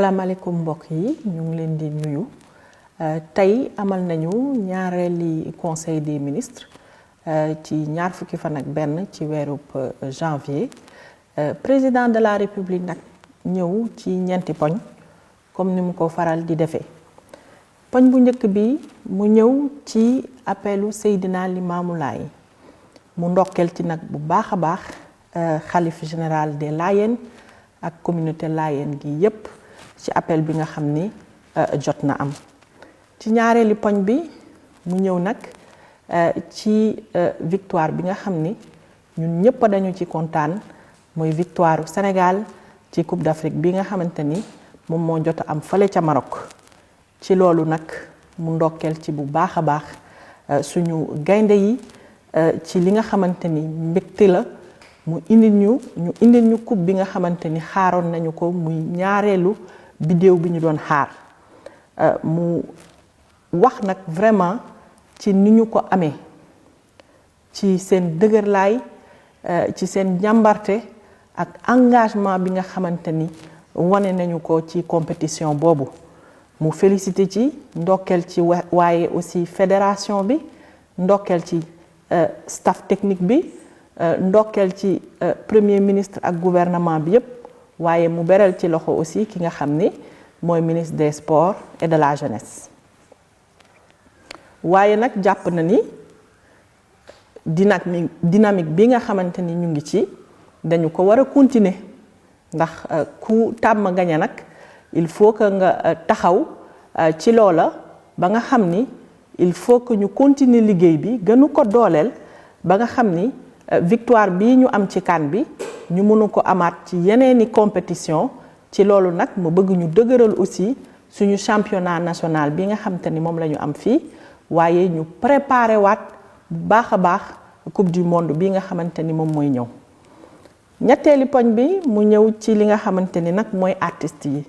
Asalaamaaleykum mbokk yi ñu ngi leen di nuyu tey amal nañu ñaareeli conseil des ministres ci ñaar fukki fan ak benn ci weerub janvier président de la république nag ñëw ci ñeenti poñ comme ni mu ko faral di defee poñ bu njëkk bi mu ñëw ci appelu Seydina Limamou Laye mu ndokkeel ci nag bu baax a baax xalif général des Layènes ak communauté Layène gi yépp ci appel bi nga xam ni jot na am ci ñaareeli poñ bi mu ñëw nag ci victoire bi nga xam ni ñun ñëpp dañu ci kontaan mooy victoire Sénégal ci Coupe d'Afrique bi nga xamante ni moom moo jot a am fale ca Maroc ci loolu nag mu ndokkeel ci bu baax a baax suñu gaynde yi ci li nga xamante ni mbégte la mu indil ñu coupe bi nga xamante ni xaaroon nañu ko muy ñaareelu bidéew bi ñu doon xaar mu wax nag vraiment ci ni ñu ko amee ci seen dëgërlaay ci seen njàmbarte ak engagement bi nga xamante ni wane nañu ko ci compétition boobu mu félicité ci ndokkeel ci waaye aussi fédération bi ndokkeel ci staff technique bi ndokkeel ci premier ministre ak gouvernement bi yépp waaye mu beral ci loxo aussi ki nga xam ni mooy ministre des sports et de la jeunesse waaye nag jàpp na ni dynamique bi nga xamante ni ñu ngi ci dañu ko war a continuer ndax ku tàmm gañe nag il faut que nga taxaw ci loola ba nga xam ni il faut que ñu continuer liggéey bi gënu ko dooleel ba nga xam ni victoire bii ñu am ci CAN bi ñu mënu ko amaat ci yeneeni compétition ci loolu nag mu bëgg ñu dëgëral aussi suñu championnat national bi nga xamante ni moom la ñu am fii waaye ñu préparé waat bu baax a baax coupe du monde bi nga xamante ni moom mooy ñëw ñetteeli poñ bi mu ñëw ci li nga xamante ni nag mooy artistes yi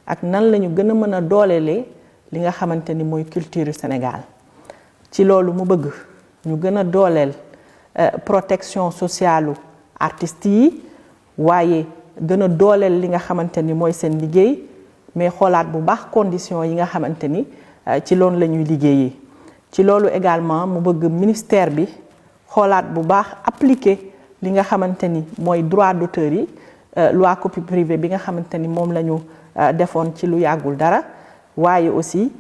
ak nan la ñu gën a mën a doolelee li nga xamante ni mooy culture Sénégal ci loolu mu bëgg ñu gën a dooleel protection sociale artistes yi waaye gën a dooleel li nga xamante ni mooy seen liggéey mais xoolaat bu baax conditions yi nga xamante ni ci loolu la ñuy liggéeyee ci loolu également mu bëgg ministère bi xoolaat bu baax appliquer li nga xamante ni mooy droit d'auteur yi loi copie privée bi nga xamante ni moom la ñu defoon ci lu yàggul dara waaye aussi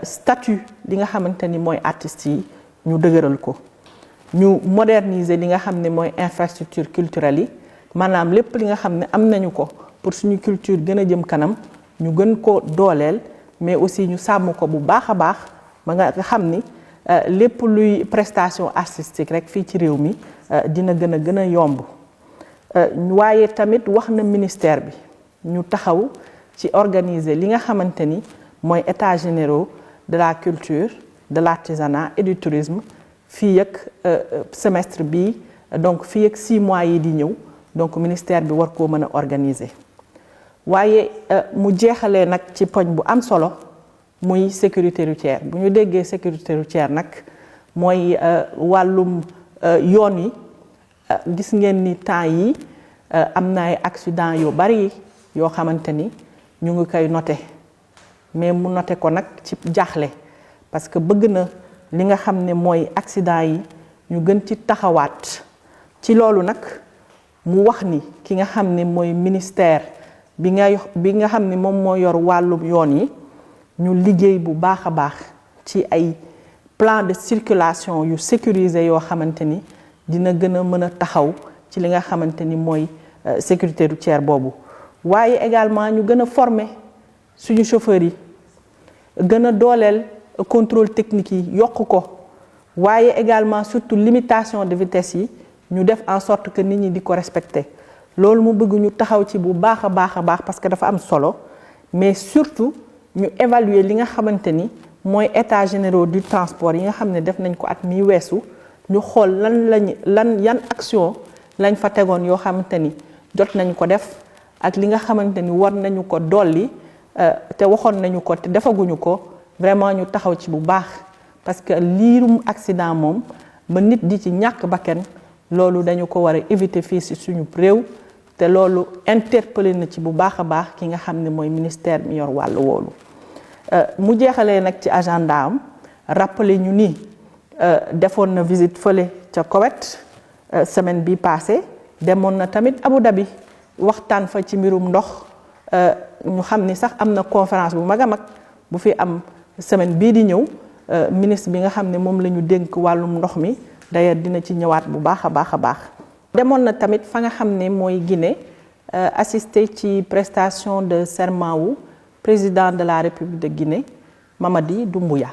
statut li nga xamante ni mooy artistes yi ñu dëgëral ko ñu moderniser li nga xam ne mooy infrastructure culturelle yi maanaam lépp li nga xam ne am nañu ko pour suñu culture gën a jëm kanam ñu gën ko dooleel mais aussi ñu sàmm ko bu baax a baax ba nga xam ni lépp luy prestation artistique rek fii ci réew mi dina gën a yomb waaye tamit wax na ministère bi ñu taxaw ci organiser li nga xamante ni mooy états généraux de la culture de l'artisanat et du tourisme fii ak semestre bi donc fii ak 6 mois yi di ñëw donc ministère bi war koo mën a organiser waaye mu jeexalee nag ci poñ bu am solo muy sécurité routière bu ñu déggee sécurité routière nag mooy wàllum yoon yi gis ngeen ni temps yi am na ay accident yu bari yoo xamante ni ñu ngi koy noter mais mu noter ko nag ci jaaxle parce que bëgg na li nga xam ne mooy accident yi ñu gën ci taxawaat ci loolu nag mu wax ni ki nga xam ne mooy ministère bi nga xam ne moom moo yor wàllum yoon yi ñu liggéey bu baax a baax ci ay plan de circulation yu sécurisé yoo xamante ni dina gën a mën a taxaw ci li nga xamante ni mooy sécurité routière boobu waaye également ñu gën a former suñu chauffeurs yi gën a dooleel contrôle technique yi yokk ko waaye également surtout limitation de vitesse yi ñu def en sorte que nit ñi di ko respecter loolu mu bëgg ñu taxaw ci bu baax a baax parce que dafa am solo mais surtout ñu évaluer li nga xamante ni mooy états généraux du transport yi nga xam ne def nañ ko at mi weesu ñu xool yan action lañ fa tegoon yoo xamante ni jot nañ ko def ak li nga xamante ni war nañu ko dolli te waxoon nañu ko te defaguñu ko vraiment ñu taxaw ci bu baax parce que liirum accident moom ba nit di ci ñàkk bakkan loolu dañu ko war a éviter fii ci suñu réew te loolu interpellé na ci bu baax a baax ki nga xam ne mooy ministère mi yor wàllu woolu mu jeexalee nag ci agenda am rappelé ñu ni defoon na visite fële ca Koweït semaine bi passé demoon na tamit Abu Dhabi waxtaan fa ci mbirum ndox ñu xam ni sax am na conférence bu mag a mag bu fi am semaine bii di ñëw ministre bi nga xam ne moom la ñu dénk wàllum ndox mi d'ailleurs dina ci ñëwaat bu baax a baax a baax. demoon na tamit fa nga xam ne mooy Guinée assister ci prestation de serment wu président de la République de Guinée Mamadi Doumbouya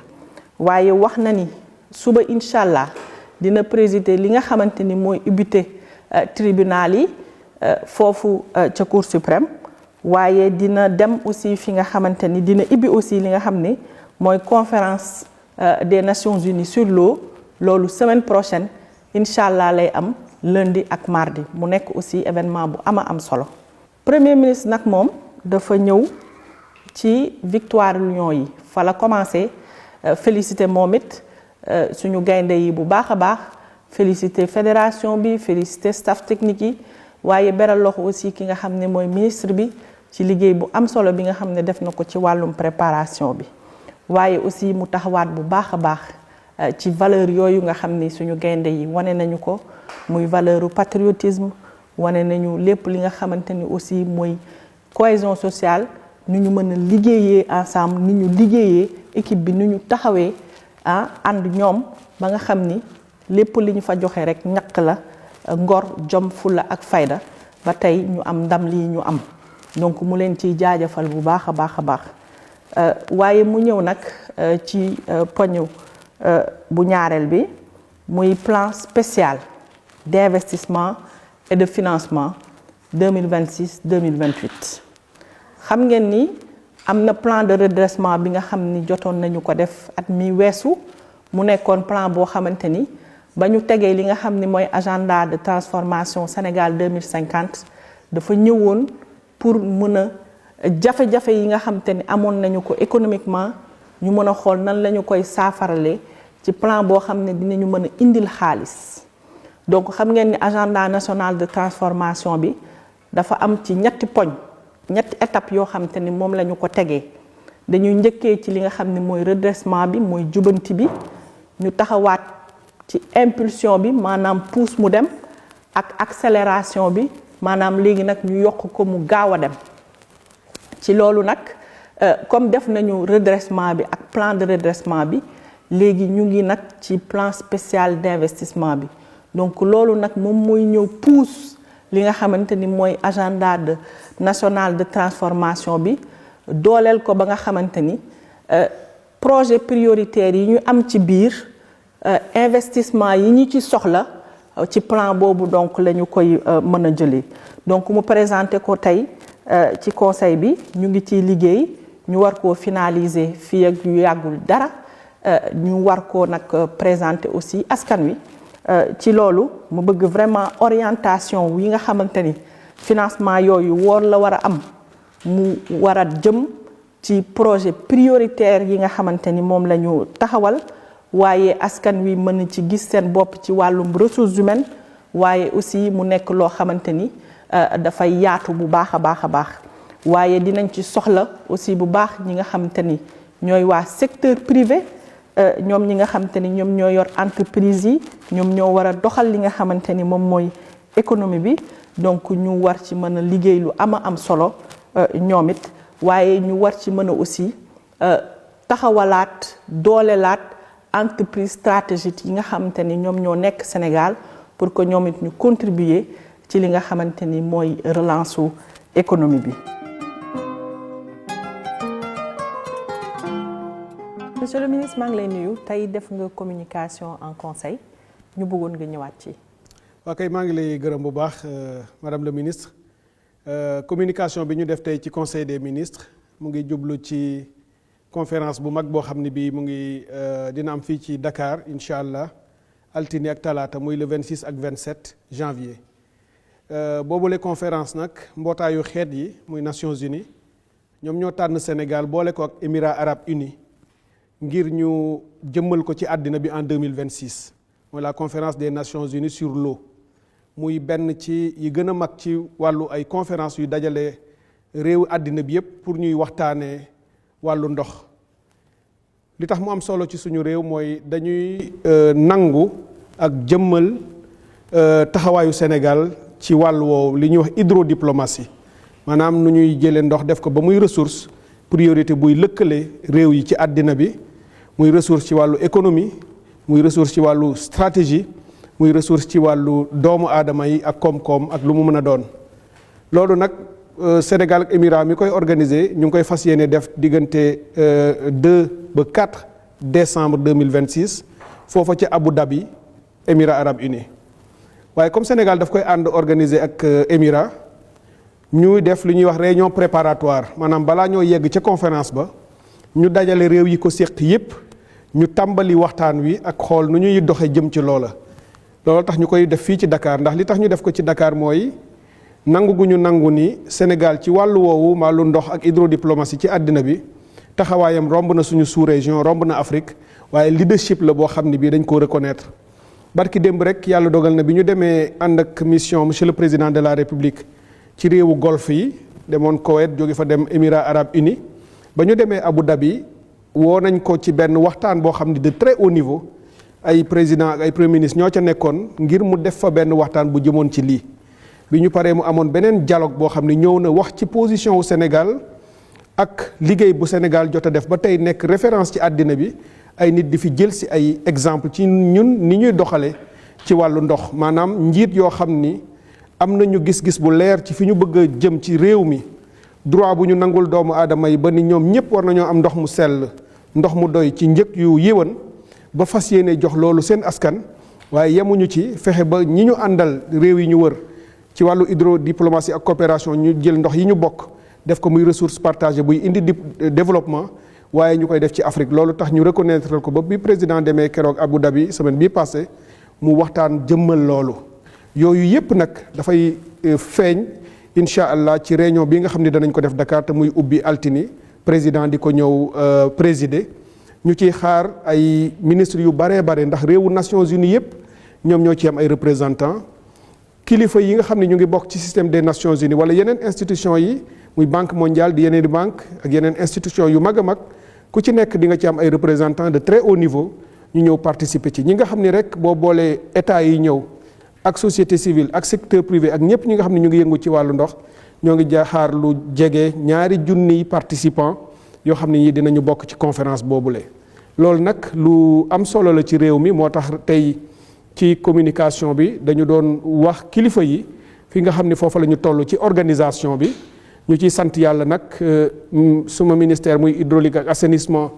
waaye wax na ni suba incha allah dina présider li nga xamante ni mooy ubbite tribunal yi foofu ca Cour suprême waaye dina dem aussi fi nga xamante ni dina ibbi aussi li nga xam ne mooy conférence des Nations Unies sur l'eau loolu semaine prochaine incha allah lay am lundi ak mardi mu nekk aussi événement bu am solo. Premier ministre nag moom dafa ñëw ci victoire Lions yi fa la commencé féliciter moom it suñu gaynde yi bu baax a baax féliciter fédération bi féliciter staff technique yi waaye beral loxo aussi ki nga xam ne mooy ministre bi ci liggéey bu am solo bi nga xam ne def na ko ci wàllum préparation bi waaye aussi mu taxawaat bu baax a baax ci valeur yooyu nga xam ni suñu gaynde yi wane nañu ko muy valeur patriotisme wane nañu lépp li nga xamante ni aussi mooy cohésion sociale ni ñu mën a liggéeyee ensemble ni ñu liggéeyee équipe bi ni ñu taxawee ànd ñoom ba nga xam ni lépp li ñu fa joxe rek ñaq la ngor jom fulla ak fayda ba tey ñu am ndam lii ñu am donc mu leen ciy jaajëfal bu baax a baax a baax waaye mu ñëw nag ci poñu bu ñaareel bi muy plan spécial d'investissement et de financement 2026-2028 xam ngeen ni am na plan de redressement bi nga xam ni jotoon nañu ko def at mi weesu mu nekkoon plan boo xamante ni ba ñu tegee li nga xam ni mooy agenda de transformation Sénégal 2050 dafa ñëwoon pour mën a jafe-jafe yi nga xamante ni amoon nañu ko économiquement ñu mën a xool nan la ñu koy saafaralee ci plan boo xam ne dinañu mën a indil xaalis donc xam ngeen ni agenda national de transformation bi dafa am ci ñetti étape yoo xamante ni moom la ñu ko tegee dañuy njëkkee ci li nga xam ne mooy redressement bi mooy jubanti bi ñu taxawaat ci impulsion bi maanaam pousse mu dem ak accélération bi maanaam léegi nag ñu yokk ko mu gaaw a dem ci loolu nag comme def nañu redressement bi ak plan de redressement bi léegi ñu ngi nag ci plan spécial d'investissement bi donc loolu nag moom mooy ñëw pousse li nga xamante ni mooy agenda national de transformation bi dooleel ko ba nga xamante ni projet prioritaire yi ñu am ci biir investissement yi ñu ci soxla ci plan boobu donc la ñu koy mën a jëlee donc mu présenté ko tey ci conseil bi ñu ngi ciy liggéey ñu war koo finaliser fii ak yu yàggul dara ñu war koo nag présenter aussi askan wi ci loolu mu bëgg vraiment orientation yi nga xamante ni financement yooyu woor la war a am mu war a jëm ci projet prioritaire yi nga xamante ni moom la ñu taxawal waaye askan wi mën ci gis seen bopp ci wàllum ressources humaines waaye aussi mu nekk loo xamante ni dafay yaatu bu baax a baax a baax waaye dinañ ci soxla aussi bu baax ñi nga xamante ni ñooy waa secteur privé ñoom ñi nga xamante ni ñoom ñoo yor entreprise yi ñoom ñoo war a doxal li nga xamante ni moom mooy économie bi donc ñu war ci mën a liggéey lu am solo ñoom it waaye ñu war ci mën a aussi taxawalaat doolelaat entreprise stratégique yi nga xamante ni ñoom ñoo nekk Sénégal pour que ñoom it ñu contribuer ci li nga xamante ni mooy relance su économie bi. Monsieur le ministre maa ngi lay nuyu tey def nga communication en conseil ñu bëggoon nga ñëwaat ci. waaw kay maa ngi lay gërëm bu baax madame le ministre communication bi ñu def tey ci conseil des ministres mu ngi jublu ci conférence bu mag boo xam ne bii mu ngi dina am fii ci Dakar incha allah altine ak talaata muy le 26 ak 27 janvier boobule conférence nag mbootaayu xeet yi muy Nations Unies ñoom ñoo tànn Sénégal boole ko ak Émirats Arabes Unis ngir ñu jëmmal ko ci àddina bi en 2026 mooy la conférence des Nations Unies sur l'eau muy benn ci yi gën a mag ci wàllu ay conférence yu dajale réewu àddina bi yépp pour ñuy waxtaanee wàllu ndox. li tax mu am solo ci suñu réew mooy dañuy nangu ak jëmmal taxawaayu Sénégal ci wàllu woowu li ñuy wax hydrodiplomatie maanaam nu ñuy jëlee ndox def ko ba muy ressource priorité buy lëkkale réew yi ci àddina bi muy ressource ci wàllu économie muy ressource ci wàllu stratégie muy ressource ci wàllu doomu aadama yi ak koom-koom ak lu mu mën a doon. loolu nag Sénégal ak Émirats mi koy organiser ñu ngi koy fas yéene def diggante 2 ba 4 décembre 2026 foofa ci Abu Dhabi Émirats arabes unis waaye comme Sénégal daf koy ànd organiser ak Émirats ñuy def li ñuy wax réunion préparatoire maanaam balaa ñoo yegg ca conférence ba ñu dajale réew yi ko séq yépp ñu tàmbali waxtaan wi ak xool nu ñuy doxe jëm ci loola. loolu tax ñu koy def fii ci Dakar ndax li tax ñu def ko ci Dakar mooy nangu gu ñu nangu ni Sénégal ci wàllu woowu wàllu ndox ak hydrodiplomatie ci àddina bi taxawaayam romb na suñu sous-région romb na Afrique waaye leadership la boo xam ne bii dañ koo reconnaître. barki démb rek yàlla dogal na bi ñu demee ànd ak mission monsieur le président de la République ci réewu golfe yi demoon Koweït jóge fa dem Émirats arabes unis ba ñu demee Abu Dhabi woo nañ ko ci benn waxtaan boo xam ne de très haut niveau ay président ak ay premier ministre ñoo ca nekkoon ngir mu def fa benn waxtaan bu jëmoon ci lii. bi ñu paree mu amoon beneen dialogue boo xam ne ñëw na wax ci position wu Sénégal ak liggéey bu Sénégal jot a def ba tey nekk référence ci àddina bi ay nit di fi jël si ay exemple ci ñun ni ñuy doxale ci wàllu ndox maanaam njiit yoo xam ni am nañu gis-gis bu leer ci fi ñu bëgg a jëm ci réew mi droit bu ñu nangul doomu aadama yi ba ni ñoom ñëpp war nañoo am ndox mu sell ndox mu doy ci njëg yu yéwan ba fas yéene jox loolu seen askan waaye yemuñu ci fexe ba ñi ñu àndal réew yi ñu wër ci wàllu hydrodiplomatie ak coopération ñu jël ndox yi ñu bokk def ko muy ressource partagée buy indi développement waaye ñu koy def ci Afrique loolu tax ñu reconnaître ko ba bi président demee keroog Abu Dhabi semaine bii passé mu waxtaan jëmmal loolu yooyu yépp nag dafay feeñ incha allah ci réunion bi nga xam ne danañ ko def Dakar te muy ubbi altini président di ko ñëw présider ñu ciy xaar ay ministres yu baree bare ndax réewu Nations Unies yépp ñoom ñoo ci am ay représentants kilifa yi nga xam ne ñu ngi bokk ci système des Nations Unies wala yeneen institutions yi muy banque mondiale di yeneen di banque ak yeneen institutions yu mag a mag ku ci nekk di nga ci am ay représentants de très haut niveau ñu ñëw participer ci ñi nga xam ni rek boo boolee état yi ñëw ak société civile ak secteur privé ak ñëpp ñi nga xam ne ñu ngi yëngu ci wàllu ndox ñoo ngi xaar lu jege 2 junniy participants yoo xam ne ñii dinañu bokk ci conférence boobule. loolu nag lu am solo la ci réew mi moo tax tey ci communication bi dañu doon wax kilifa yi fi nga xam ne foofa la ñu toll ci organisation bi ñu ciy sant yàlla nag suma ministère muy hydraulique ak assainissement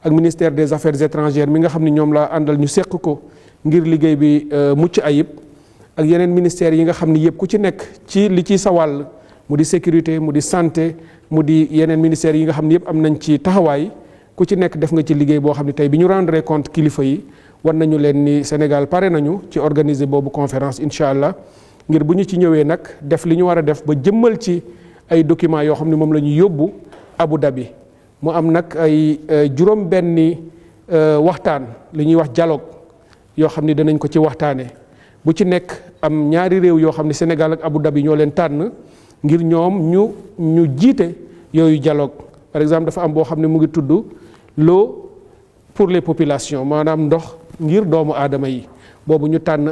ak ministère des affaires étrangères mi nga xam ne ñoom laa àndal ñu seq ko ngir liggéey bi mucc ayib ak yeneen ministères yi nga xam ne yëpp ku ci nekk ci li ci sa wàll mu di sécurité mu di santé mu di yeneen ministères yi nga xam ne yëpp am nañ ci taxawaay ku ci nekk def nga ci liggéey boo xam ne tey bi ñu rendre compte kilifa yi war nañu leen ni Sénégal pare nañu ci organiser boobu conférence incha allah ngir bu ñu ci ñëwee nag def li ñu war a def ba jëmmal ci ay documents yoo xam ne moom la ñu yóbbu Abu Dhabi mu am nag ay juróom-benni waxtaan li ñuy wax dialogue yoo xam ne danañ ko ci waxtaanee bu ci nekk am ñaari réew yoo xam ne Sénégal ak Abu Dhabi ñoo leen tànn ngir ñoom ñu jiite yooyu dialogue par exemple dafa am boo xam ne mu ngi tudd l'eau pour les populations maanaam ndox ngir doomu aadama yi boobu ñu tànn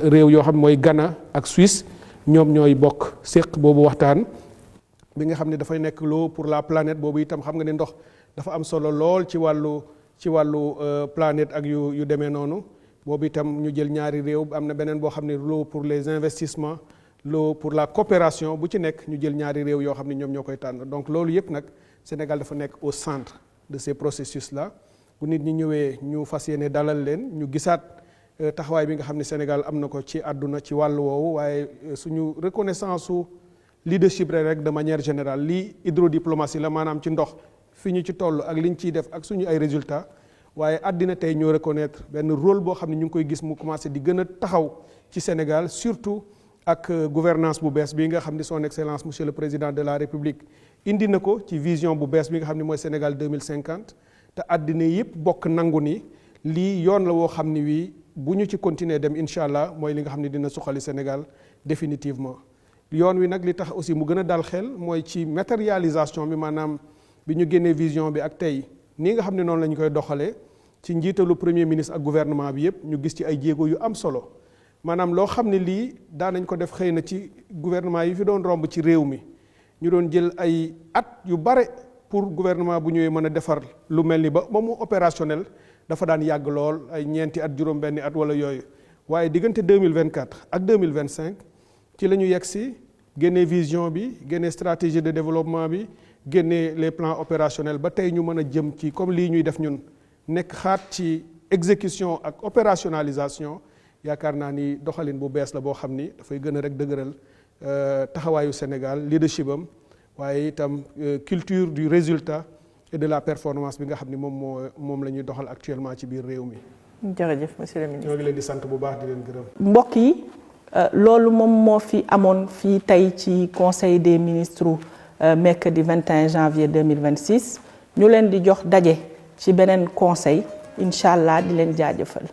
réew yoo xam ne mooy Ghana ak Suisse ñoom ñooy bokk séq boobu waxtaan bi nga xam ne dafay nekk l'eau pour la planète boobu itam xam nga ne ndox dafa am solo lool ci wàllu planète ak yu demee noonu boobu itam ñu jël ñaari réew am na beneen boo xam ne l'eau pour les investissements l'eau pour la coopération bu ci nekk ñu jël ñaari réew yoo xam ne ñoom ñoo koy tànn donc loolu yëpp nag Sénégal dafa nekk au centre de ces processus là bu nit ñi ñëwee ñu fas yéene dalal leen ñu gisaat taxawaay bi nga xam ne Sénégal am na ko ci àdduna ci wàllu woowu waaye suñu reconnaissance su leadership rek de manière générale lii hydrodiplomatie la maanaam ci ndox fi ñu ci toll ak liñ ciy def ak suñu ay résultats waaye àddina tey ñoo reconnaître benn rôle boo xam ne ñu ngi koy gis mu commencé di gën a taxaw ci Sénégal surtout ak gouvernance bu bees bi nga xam ne son excellence monsieur le président de la République indi na ko ci vision bu bees bi nga xam ne mooy Sénégal 2050 te àddina yëpp bokk nangu ni lii yoon la woo xam ne wii bu ñu ci continuer dem incha allah mooy li nga xam ne dina suqali Sénégal définitivement yoon wi nag li tax aussi mu gën a dal xel mooy ci matérialisation bi maanaam bi ñu génnee vision bi ak tey nii nga xam ne noonu la ñu koy doxalee ci njiitalu premier ministre ak gouvernement bi yëpp ñu gis ci ay jéego yu am solo maanaam loo xam ne lii daanañ ko def xëy na ci gouvernement yi fi doon romb ci réew mi ñu doon jël ay at yu bare pour gouvernement bu ñëwee mën a defar lu mel ni ba mu opérationnel dafa daan yàgg lool ay ñeenti at juróom-benni at wala yooyu waaye diggante 2024 ak 2025 ci la ñu yegg si génnee vision bi génnee stratégie de développement bi génnee les plans opérationnels ba tey ñu mën a jëm ci comme lii ñuy def ñun nekk xaat ci exécution ak opérationnalisation yaakaar naa ni doxalin bu bees la boo xam ni dafay gën a rek dëgëral taxawaayu Sénégal leadership am waaye itam culture du résultat et de la performance bi nga xam ni moom la ñuy doxal actuellement ci biir réew mi. jërëjëf monsieur le ministre. ñoo ngi leen di sant bu baax di leen gërëm. mbokk yi loolu moom moo fi amoon fii tey ci conseil des ministres mercredi 21 janvier 2026 ñu leen di jox daje ci beneen conseil incha allah di leen jaajëfal.